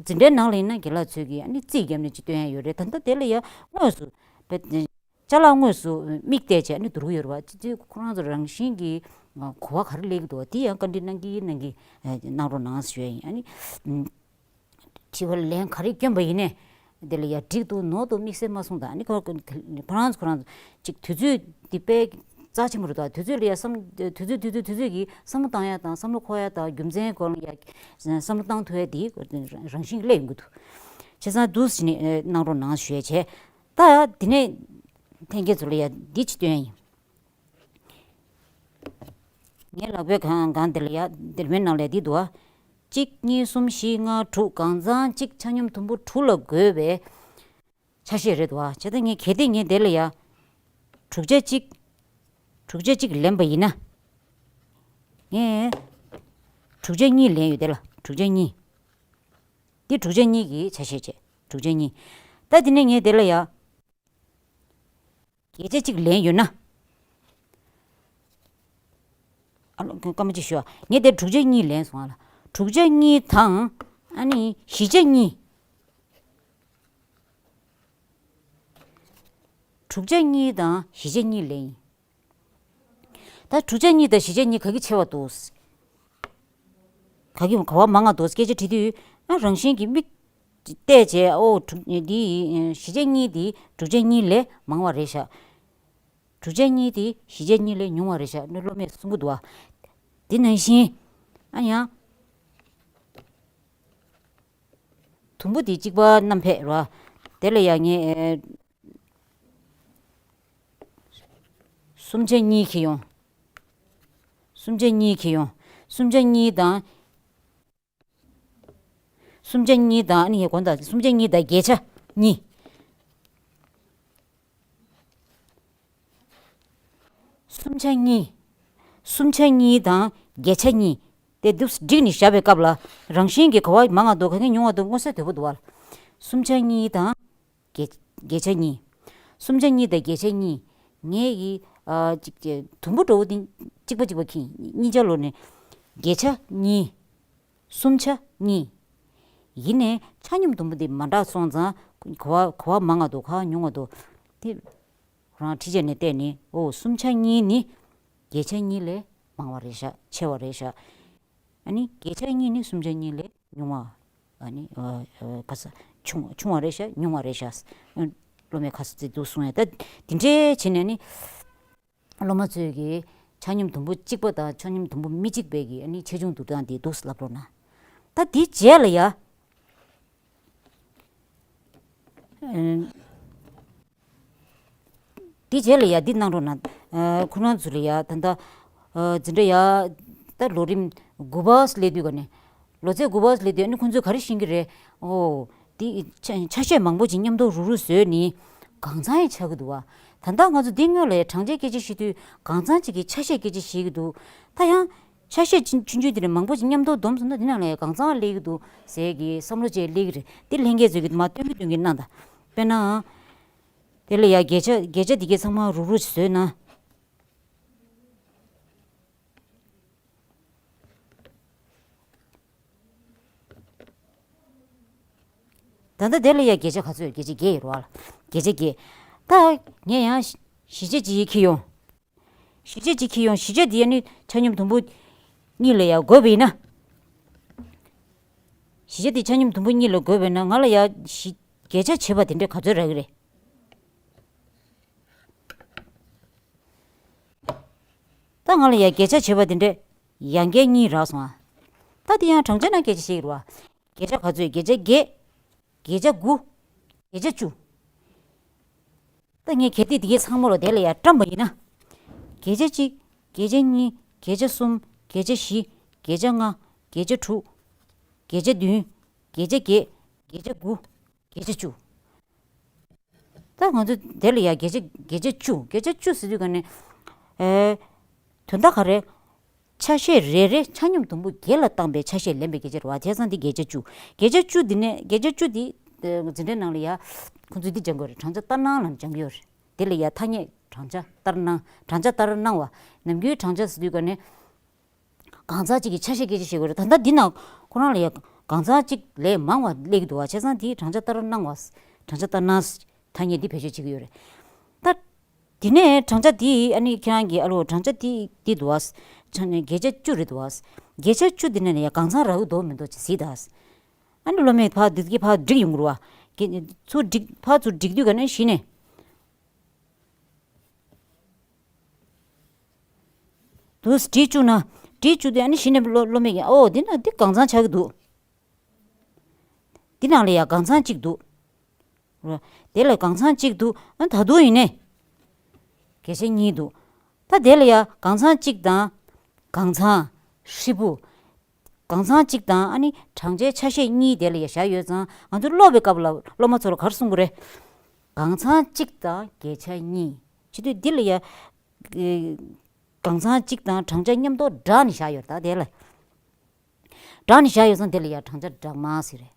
འཛིན་གྲྭའི་ནང་ལ་ཡིན་ན་རྒན་ལགས་ཚོས་ཀྱིས་ཨ་ནི་རྩིས་བརྒྱབ་ནས་ཅིག་སྟོན་ཡ་ཡོད་རེད། ད་ལྟ་དེ་ལ་ཡ་དངོས་སུ་བེད་ཅ་ལག་དངོས་སུ་མིག་བལྟས་བྱས་ཨ་ནི་བསྡུར་གྱི་ཡོད་རེད་བ། ཅི་ཅི་ཁོ་རང་ཚོ་རང་བཞིན་གྱིས་གོ་བ་ག་རེ་སླེབས་ཀྱི་འདུག་བ། དེ་ཡང་བཀའ་འདྲི་གནང་གི་གནང་གི་གནང་རོགས་གནང་ཞུ་ཡ་ཡིན། ཨ་ནི་དྲི་བ་ལན་ག་རེ་བསྐྱོན་པ་ཡིན་ནའི་དེ་ལ་ཡ་འགྲིག་འདུག་ནོར་འདུག་དམིགས་བསལ་མ་གསུངས་དང་། ཨ་ནི་ཁོ་ཁོ་རང་ཚོ་ཁོ་རང་ཚོ་ཅིག་དུས་ཚོད་འདི་དཔེ་རྩ་ཆེན་པོ་རེད་དོ། དུས་ཚོད་ལ་ཡ་བསམ་དུས་ཚོད་དུས་ཚོད་དུས་ཚོད་ཀྱི་བསམ་བློ་བཏང་ཡ་དང་བསམ་བློ་འཁོར་ཡ་དང་རྒྱུ་མཚན་སྐོར་ལ་ཡ་བསམ་བློ་བཏང་ཐུབ་ཡ་དེ་རང་བཞིན་གྱིས་སླེབས་ཡོང་གི་འདུག་བྱས་ཙང་འདུག་སེ་ནས་གནང་རོགས་གནང་ཞུ་ཡ་བྱས། ད་དེ་ནས་ལྷན་རྒྱས་ཚོ་ལ་ཡ་འདི་ཅིག་སྟོན་ཡ་ཡིན། ངའི་ལག་པའི་སྒང་སྒང་དེ་ལ་ཡ་འདིར་མའི་ནང་ལ་འདི་འདུག་ཨ། གཅིག་གཉིས་གསུམ་བཞི་ལྔ་དྲུག་གང་ཚང་གཅིག་ཆ་སྙོམས་དུམ་བུ་དྲུག་ལ་བགོས་པའི་ཆ་ཤས་རེད་འདུག་ཨ། བྱས་ཙང་ངས་གལ་ཏེ་ངས་དེ་ལ་ཡ་དྲུག་ཆ་གཅིག་དྲུག་ཆ་གཅིག་ལེན་པ་ཡིན་ན། ངས་དྲུག་ཆ་གཉིས་ལེན་ཡོད། དེ་ལ་དྲུག་ཆ་གཉིས། འདི་དྲུག་ཆ་གཉིས་ཀྱི་ཆ་ཤས་བྱས། དྲུག་ཆ་གཉིས། ད་དེ་ནས་ངས་དེ་ལ་ཡ། བརྒྱད་ཆ་གཅིག་ལེན་ཡོད་ན། ཨ་ལོ་སྐར་མ་གཅིག་ཞུ་ཨ། ངས་དེ་དྲུག་ཆ་གཉིས་ལེན་སོང་ཨ་ལ། དྲུག་ཆ་གཉིས་དང་། ཨ་ནི་བཞི་ཆ་གཉིས། དྲུག་ཆ་གཉིས་དང་བཞི་ཆ་གཉིས་ལེན་ཡིན། ད་དྲུག་ཆ་གཉིས་དང་བཞི་ཆ་གཉིས་ག་གི་ཆེ་བ་འདུག་ག་གི་ག་བ་མང་བ་འདུག་སྐད་ཆ་དྲིས་དུས། ཨ་རང་བཞིན་གྱི་མིག་བལྟས་བྱས། ཨོ་དྲུག་འདི་བཞི་ཆ་གཉིས་འདི་དྲུག་ཆ་གཉིས་ལས་མང་བ་རེད་ཤག་དྲུག་ཆ་གཉིས་འདི་བཞི་ཆ་གཉིས་ལས་ཉུང་བ་རེད་ཤག་ནི་སློབ་མས་གསུང་གི་འདུག་བ། འདི་ནང་བཞིན། ཨ་ཡང་། དུམ་བུ་འདི་གཅིག་པ་བསྣམས་ཕེབས་ར། དེ་ལ་ཡང་ངས་ཨེ། གསུམ་ཆ་གཉིས་འཁྱེར་ཡོང་། གསུམ་ཆ་གཉིས་འཁྱེར་ཡོང་། གསུམ་ཆ་གཉིས་དང་། གསུམ་ཆ་གཉིས་དང་། ཨ་ནི་ངས་གོང་དང་གསུམ་ཆ་གཉིས་དང་བརྒྱད་ཆ་གཉིས། གསུམ་ཆ་གཉིས། གསུམ་ཆ་གཉིས་དང་བརྒྱད་ཆ་གཉིས། དེ་འདུག་སེ་བསྒྲིགས་ནས་བཞག་པའི་སྐབས་ལ། རང་བཞིན་གྱིས་ག་བ་མང་བ་འདུག་ག་གི་ཉུང་བ་འདུག་མངོན་གསལ་དོད་པོ་འདུག་བ། གསུམ་ཆ་གཉིས་དང་བརྒྱད་བརྒྱད་ཆ་གཉིས། གསུམ་ཆ་གཉིས་དང་བརྒྱད་ཆ་གཉིས། ངས་ཀྱི་ཨ་ཅིག་ཅིག་དུམ་བུ་འདྲ་བོ་དེ་གཅིག་པ་གཅིག་པ་འཁྱེར། གཉིས་ཆ་ལོ་ནས་བརྒྱད་ཆ་གཉིས། གསུམ་ཆ་གཉིས། ཡིན་ནའི་ཆ་སྙོམས་དུམ་བུ་འདི་མ་འདྲ་སོང་ཙང་། ག་བ་ག་བ་མང་བ་འདུག་ག་བ་ཉུང་བ་འདུག་དེ་རང་ཁྲིད་བྱས་ནས་བལྟས་ནས། ཨོ་གསུམ་ཆ་གཉིས་ནི་བརྒྱད་ཆ་གཉིས་ལས་མང་བ་རེད་ཤག་ཆེ་བ་རེད་ཤག་ཨ་ནི་བརྒྱད་ཆ་གཉིས་ནི་གསུམ་ཆ་གཉིས་ལས་ཉུང་བ། ཨ་ནི་ཨ་ཨ་ཁ་ས་ཆུང་ཆུང་བ་རེད་ཤག་ཉུང་བ་རེད་ཤག་སློབ་མས་ཁ་ས་ཚིག་འདུག་གསུང་ཡ། ད་དེ་འདྲའི་བྱས་ནས་ནི། སློབ་མ་ཚོས་ཀྱིས་ཆ་སྙོམས་དུམ་བུ་གཅིག་པ་དང་ཆ་སྙོམས་དུམ་བུ་མི་གཅིག་པའི་གི་ཨ་ནི་ཆེ་ཆུང་བསྡུར་སྟངས་དེ་འདུག་སེ་ལབ་རོགས་གནང་། ད་དེའི་རྗེས་ལ་ཡ། ཨ་དེའི་རྗེས་ལ་ཡ་འདི་གནང་རོགས་གནང་། ཨ་ཁོ་རང་ཚོ་ལ་ཡ་ད་ལྟ་ཨ་འཛིན་གྲྭ་ཡ་ད་ལོ་རིམ་དགུ་པ་སླེབས་དུས་ག་ནས། ལོ་ཚད་དགུ་པ་སླེབས་དུས་ཨ་ནི་ཁོང་ཚོས་ག་རེ་ཤེས་ཀྱི་རེད། ཨོ། འདི་ཆ་ཆ་ཤས་མང་པོ་ཅིག་མཉམ་དུ་རུག་རུག་བཟོས་ནི་གང་ཚང་ཡང་ཆགས་ཀྱི་འདུག་བ། ད་ལྟ་ང་ཚོ་འདི་སྔོན་ལ་ཡང་གྲངས་ཆའི་སྐད་ཆ་བཤད་དུས་གང་ཚང་ཅིག་གིས་ཆ་ཤས་སྐད་ཆ་བཤད་ཀྱི་འདུག་ད་ཡང་ཆ་ཤས་ཆུང་ཆུང་དེ་འདྲ་མང་པོ་ཅིག་མཉམ་དུ་བསྡོམས་སོང་ན་འདི་ནང་ལ་ཡང་གང་ཚང་སླེབས་ཀྱི་འདུག་ཟེར་གྱི་བསམ་བློ་ཅིག་སླེབས་ཀྱི་རེད། འདི་ལྷན་རྒྱས་ཚོས་ཀྱི་མར་སྟོན་གྱི་སྟོན་གྱི་གནང་དང་། དཔེར་ན། དེ་ལ་ཡང་བརྒྱད་ཆ་བརྒྱད་ཆ་འདི་གའི་ཚང་མ་རུག་རུག་བཟོས་ན། ད་ལྟ་དེ་ལ་ཡ་བརྒྱད་ཆ་ག་ཚོད། བརྒྱད་ཆ་བརྒྱད་ཡོད་རེད་བ། བརྒྱད་ཆ་བརྒྱད། ད་ངས་ཡང་བཞི་བརྒྱ་ཅིག་འཁྱེར་ཡོང་། བཞི་བརྒྱ་ཅིག་འཁྱེར་ཡོང་། བཞི་བརྒྱ་འདི་ཡ་ནི་ཆ་སྙོམས་དུམ་བུ་གཉིས་ལ་ཡ་བགོས་པ་ཡིན་ན། བཞི་བརྒྱ་འདི་ཆ་སྙོམས་དུམ་བུ་གཉིས་ལ་བགོས་པ་ཡིན་ན་ང་ལ་ཡ་བཞི་བརྒྱད་ཆ་བྱེད་པ་དེ་འདྲ་ག་ཚོད་རག་གི་རེད། ད་ང་ལ་ཡ་བརྒྱད་ཆ་བྱེད་པ་དེ་འདྲས་ཡང་བརྒྱད་གཉིས་རག་སོང་ཨ། ད་དེ་ཡང་གྲངས་ཆ་ནང་སྐད་ཆ་བཤད་ཀྱི་རེད་བ། བརྒྱད་ཆ་ག་ཚོད། བརྒྱད་ཆ་བརྒྱད། བརྒྱད་ཆ་དགུ། བརྒྱད་ཆ་བཅུ། ད་ངས་གལ་ཏེ་དེ་གའི་ཚང་མ་ལ་དེ་ལ་ཡ་བཀྲམ་པ་ཡིན་ན། བརྒྱད་ཆ་གཅིག་བརྒྱད་ཆ་གཉིས། བརྒྱད་ཆ་གསུམ། བརྒྱད་ཆ་བཞི། བརྒྱད་ཆ་ལྔ། བརྒྱད་ཆ་དྲུག་བརྒྱད་ཆ་བདུན། བརྒྱད་ཆ་བརྒྱད། བརྒྱད་ཆ་དགུ། བརྒྱད་ཆ་བཅུ། ད་ང་ཚོ་དེ་ལ་ཡ་བརྒྱ་ཆ་བརྒྱ་ཆ་བཅུ་བརྒྱ་ཆ་བཅུ་ཟེར་དུས་ག་ནས། ཨེ། དོན་དག་ག་རེ། ཆ་ཤས་རེ་རེ་ཆ་མཉམ་དུམ་བུ་བརྒྱད་ལ་བཏང་པའི་ཆ་ཤས་ལེན་པའི་བརྒྱ་ཆ་རེད་བ། བྱས་ཙང་འདི་བརྒྱ་ཆ་བཅུ། བརྒྱ་ཆ་བཅུ་འདི་ནས་བརྒྱ་ཆ་བཅུ་འདི། འཛིན་གྲྭའི་ནང་ལ་ཡ། ཁོང་ཚོས་འདི་སྦྱང་དགོས་རེད། བགྲང་བྱ་ལྟར་སྣང་ལབ་ནས་སྦྱང་གི་ཡོད་རེད། དེ་ལ་ཡ་ཐ་སྙད་བགྲང་བྱ་ལྟར་སྣང་། བགྲང་བྱ་ལྟར་སྣང་བ། ནམ་རྒྱུན་བགྲང་བྱ་ཟེར་དུས་ག་ནས། གང་ཟག་གཅིག་གི་ཆ་ཤས་སྐད་ཆ་བཤད་དགོས་རེད། ད་ལྟ་འདི་ནང་ཁོ་རང་ལ་ཡ་གང་ཟག་གཅིག་ལས་མང་བ་སླེབས་ཀྱི་འདུག་བ། བྱས་ཙང་དེའི་བགྲང་བྱ་ལྟར་སྣང་བ། བགྲང་བྱ་ལྟར་སྣང་ཐ་སྙད་འདི་བེད་སྤྱོད་བྱེད་ཀྱི་ཡོད་རེད། ད། དེ་ནས་བགྲང་བྱ་འདི་ཨ་ནི་ཁྱེད་རང་གི་ཨ་ལོ་བགྲང་བྱ་འདི་འདི་འདུག་བ། བགྲང་བྱ་བརྒྱ་ཆ་བཅུ་རེད་འདུག་བ། བརྒྱ་ཆ་བཅུ་འདི་ནས་ཡ་གང་ཚང་རག་གི་འདུག་མི་འདུག་ཅིག་གཟིགས་དང་། ཨ་ནི་སློབ་མས་ཕར་འདི་གི་ཕར་བསྒྲིགས་ཡོང་གི་རེད་བ། ཚུར་བསྒྲིགས་ཕར་ཚུར་བསྒྲིགས་དུས་ག་ནས་གཞི་ནས། དུ་བྲིས་བཅུག་ན། བྲིས་བཅུག་དུས་ཨ་ནི་གཞི་ནས་སློབ་སློབ་མས་ཀྱིས་ཨོ་འདི་ན་འདི་གང་ཚང་ཆགས་ཀྱི་འདུག་འདི་ནང་ལ་ཡ་གང་ཚང་གཅིག་འདུག་རོ། དེ་ལ་གང་ཚང་གཅིག་འདུག་ཨ་ད་དུང་ཡིན་ནས། བརྒྱ་ཆ་གཉིས་འདུག་ད་དེ་ལ་ཡ་གང་ཚང་གཅིག་དང་། གང་ཚང་། ཧྲིལ་པོ། གང་ཚང་གཅིག་དང་ཨ་ནི་བགྲང་བྱའི་ཆ་ཤས་གཉིས་དེ་ལ་ཡ་བཞག་ཡོད་ཙང་། ང་ཚོ་ཀློག་པའི་སྐབས་ལ་སློབ་མ་ཚོ་ལ་ག་རེ་གསུང་དགོས་རེད། གང་ཚང་གཅིག་དང་བརྒྱ་ཆ་གཉིས། བྱེད་དུས་འདི་ལ་ཡ། ཨེ། གང་ཚང་གཅིག་དང་བགྲང་བྱ་མཉམ་དུ་སྦྲགས་ནས་བཞག་ཡོད་རེད། ད་དེ་ལ་སྦྲགས་ནས་བཞག་ཡོད་ཙང་དེ་ལ་ཡ་བགྲང་བྱ་སྦྲགས་མ་ཟེར་རེད།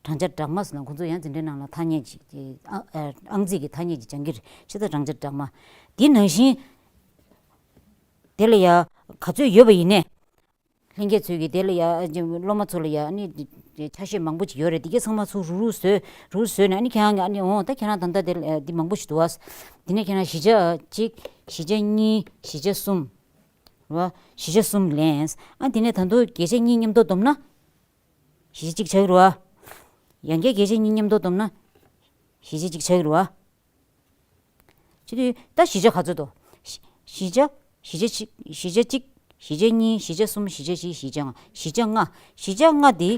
བགྲང་བྱ་སྦྲགས་མ་ཟེར་ན་ཁོང་ཚོ་ཡང་འཛིན་གྲྭའི་ནང་ལ་ཐ་སྙད་ཅིག་ཨ། ཨ། ཨང་རྩིས་ཀྱི་ཐ་སྙད་ཅིག་སྦྱང་གི་རེད། བྱས་ཙང་བགྲང་བྱ་སྦྲགས་མ། དེ་ནང་བཞིན། དེ་ལ་ཡ་ག་ཚོད་ཡོད་པ་ཡིན་ནས། ལྷན་རྒྱས་ཚོས་ཀྱིས་དེ་ལ་ཡ་སློབ་མ་ཚོ་ལ་ཡ་ནི་ཆ་ཤས་མང་པོ་ཅིག་ཡོད་རེད། དེ་གའི་ཚང་མ་ཚུར་རུག་རུག་བཟོས། རུག་རུག་བཟོས་ནས་ཨ་ནི་ཁྱེད་རང་གིས་ཨ་ནི་འོ་ད་ཁྱེད་རང་ད་ལྟ་དེ་ལ་འདི་མང་པོ་ཞིག་འདུག་བ། འདི་ནས་ཁྱེད་རང་བཞི་ཆ་གཅིག་བཞི་ཆ་གཉིས། བཞི་ཆ་གསུམ། རེད་བ། བཞི་ཆ་གསུམ་ལེན། ཨ་འདི་ནས་ད་དུང་བརྒྱ་ཆ་གཉིས་མཉམ་དུ་བསྡོམས་ན། བཞི་ཆ་གཅིག་ཆགས་ཀྱི་རེད་བ། ཡང་བསྐྱར་བརྒྱ་ཆ་གཉིས་མཉམ་དུ་བསྡོམས་ན། བཞི་ཆ་གཅིག་ཆགས་ཀྱི་རེད་བ། བྱེད་དུས་ད་བཞི་ཆ་ག་ཚོད་འདུག་བཞི་ཆ། བཞི་ཆ་གཅིག་བཞི་ཆ་གཅིག་བཞི་ཆ་གཉིས། བཞི་ཆ་གསུམ། བཞི་ཆ་བཞི། བཞི་ཆ་ལྔ། བཞི་ཆ་ལྔ། བཞི་ཆ་ལྔ་འདི་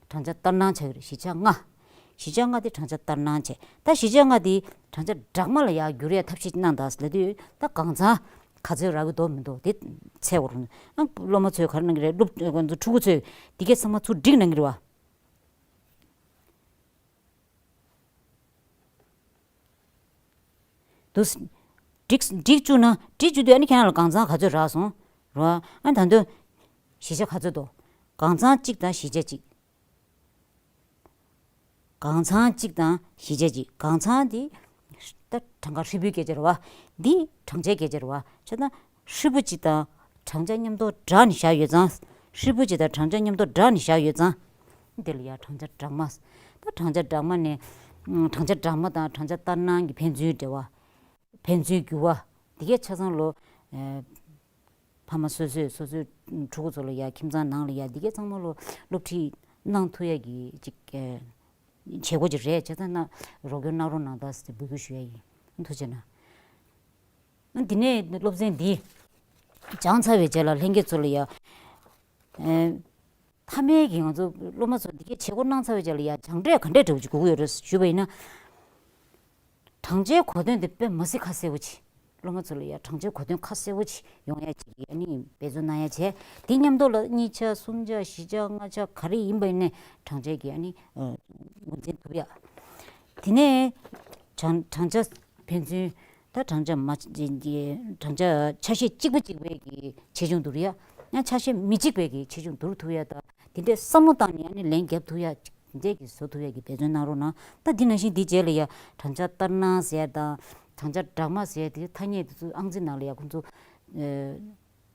བགྲང་བྱ་ལྟར་སྣང་ཆགས་ཀྱི་རེད། བཞི་ཆ་ལྔ། བཞི་ཆ་ལྔ་འདི་བགྲང་བྱ་ལྟར་སྣང་བྱས། ད་བཞི་ཆ་ལྔ་འདི་བགྲང་བྱ་སྦྲགས་མ་ལ་ཡར་བསྒྱུར་ཡ་ཐབས་ཤེས་གནང་དང་ལབ་དུས་ད་གང་ཚང་ག་ཚོད་རག་གི་འདུག་མི་འདུག་དེ་འཚོལ་དགོས་རེད། ཨ་སློབ་མ་ཚོས་ག་རེ་གནང་གི་རེད། སློབ་ཕྲུ་གུ་ཚོས་འདི་གའི་ཚང་མ་ཚུར་བསྒྲིགས་གནང་གི་རེད་བ། དུ། བསྒྲིགས་བསྒྲིགས་བཅུག་ན། བསྒྲིགས་བཅུག་དུས་ཨ་ནི་ཁྱེད་རང་ལ་གང་ཚང་ག་ཚོད་རག་སོང་། རོ། ཨ་ད་དུང་། བཞི་ཆ་ག་ཚོད་འདུག་གང་ཚང་གཅིག་དང་བཞི་ཆ་གཅིག་གང་ཚང་གཅིག་དང་བཞི་ཆ་གཅིག་གང་ཚང་འདི། ད་གྲངས་ཀ་ཧྲིལ་པོའི་སྐད་ཆ་རེད་བ། འདི་བགྲང་བྱའི་སྐད་ཆ་རེད་བ། བྱས་ན། ཧྲིལ་པོ་གཅིག་དང་བགྲང་བྱ་མཉམ་དུ་སྦྲགས་ནས་བཞག་ཡོད་ཙང་། ཧྲིལ་པོ་གཅིག་དང་བགྲང་བྱ་མཉམ་དུ་སྦྲགས་ནས་བཞག་ཡོད་ཙང་། འདི་ལ་ཡ་བགྲང་བྱ་སྦྲགས་མ། ད་བགྲང་བྱ་སྦྲགས་མ་ནས། ཨ་བགྲང་བྱ་སྦྲགས་མ་དང་བགྲང་བྱ་ལྟར་སྣང་གི་ཕན་ཚུན་འབྲེལ་བ། ཕན་ཚུན་འགྱུར་བ། འདི་གའི་ཆ་ཚང་ལོ། ཨ་ཕ་མ་སོ་སོས་སོ་སོའི་ཕྲུ་གུ་ཚོ་ལ་ཡ་ཁྱིམ་ཚང་ནང་ལ་ཡ་འདི་གའི་ཚང་མ་ལོ་སློབ་ཁྲིད་གནང་ཐུབ་ཡ་གི་ཅིག་ཨ་བྱེད་སྒོ་ཅིག་རེད། བྱས་ཙང་ན་རོགས་སྐྱོར་གནང་རོགས་གནང་དང་ཟེར་འབོད་སྐུལ་ཞུ་ཡ་ཡིན། ཐུགས་རྗེ་གནང་། འདི་ནས་སློབ་ཚན་འདི་སྦྱངས་ཚར་བའི་རྗེས་ལ་ལྷན་རྒྱས་ཚོ་ལ་ཡ། ཨེ། མཐའ་མའི་གི་ང་ཚོ་སློབ་མ་ཚོ་འདི་གའི་བྱེད་སྒོ་གནང་ཚར་བའི་རྗེས་ལ་ཡ་སྦྱངས་འབྲས་ག་འདྲས་འདྲ་བོ་ཅིག་དགོས་ཀྱི་ཡོད་རེད་ཞུས་པ་ཡིན་ན། བགྲང་བྱའི་གོ་དོན་དེ་དཔེ་མ་སྲིད་ཁ་གསལ་པོ་ཅིག་སློབ་མ་ཚོ་ལ་ཡ་བགྲང་བྱའི་གོ་དོན་ཁ་གསལ་པོ་ཅིག་ཡོང་ཡ་ཅིག་ཨ་ནི་འབད་བརྩོན་གནང་ཡ་བྱས། དེ་མཉམ་དུ་ལ་གཉིས་ཆ་གསུམ་ཆ་བཞི་ཆ་ལྔ་ཆ་ག་རེ་ཡིན་པ་ཡིན་ནའི་བགྲང་བྱའི་གི་ཨ་ནི་ངོས་འཛིན་ཐུབ་ཡ། དེ་ནས་བགྲང་བགྲང་བྱ་ཕན་ཚུན། ད་བགྲང་བྱ་མ་བགྲང་བྱ་ཆ་ཤས་གཅིག་པ་གཅིག་པའི་གི་ཆེ་ཆུང་བསྡུར་ཡ། ཡང་ཆ་ཤས་མི་གཅིག་པའི་གི་ཆེ་ཆུང་བསྡུར་ཐུབ་ཡ། ད་དེ་འདྲའི་བསམ་བློ་བཏང་ནས་ཨ་ནི་ལན་རྒྱབ་ཐུབ་ཡ་ཅིག་དེ་འདྲས་ཀྱི་བཟོ་ཐུབ་ཡ་གི་འབད་བརྩོན་གནང་རོགས་གནང་། ད་འདི་ནང་བཞིན་འདིའི་རྗེས་ལ་ཡ་བགྲང་བྱ་ལྟར་སྣང་ཟེར་ཡ་དང་བགྲང་བྱ་སྦྲགས་མ་ཟེར་ཡ་དེ་ཐ་སྙད་དེ་ཚོ་ཨང་རྩིས་ནང་ལ་ཡ་ཁོང་ཚོ་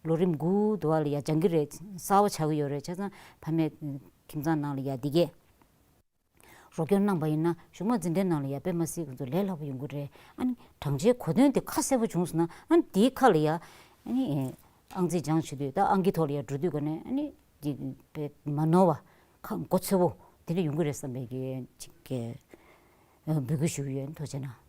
ལོ་རིམ་དགུ་དུ་བ་ལ་ཡ་སྦྱང་གི་རེད། གསར་པ་ཆགས་ཀྱི་ཡོད་རེད། བྱས་ཙང་ཕ་མས་ཁྱིམ་ཚང་ནང་ལ་ཡ་འདི་གས། རོགས་སྐྱོར་གནང་པ་ཡིན་ན་གཞུག་མ་འཛིན་གྲྭའི་ནང་ལ་ཡ་དཔེ་མ་སྲིད་ཁོང་ཚོ་ལས་སླ་པོ་ཡོང་གི་རེད། ཨ་ནི་བགྲང་བྱའི་གོ་དོན་དེ་ཁ་གསལ་པོ་བྱུང་སོང་ན་ཨ་ནི་དེའི་ཁ་ལ་ཡ་ཨ་ནི་ཨང་རྩིས་སྦྱང་བྱེད་དུས་ད་ཨང་ཀི་ཐོག་ལ་ཡ་འགྲོ་དུས་ག་ནས་ཨ་ནི་དཔེ་མ་ནོར་བ་ཁ་མགོ་ཚོད་པོ་དེ་འདྲ་ཡོང་གི་རེད་བསམ་པའི་གི་ཅིག་གི་འབོད་སྐུལ་ཞུ་གི་ཡོད། ཐུགས་རྗེ་གནང་།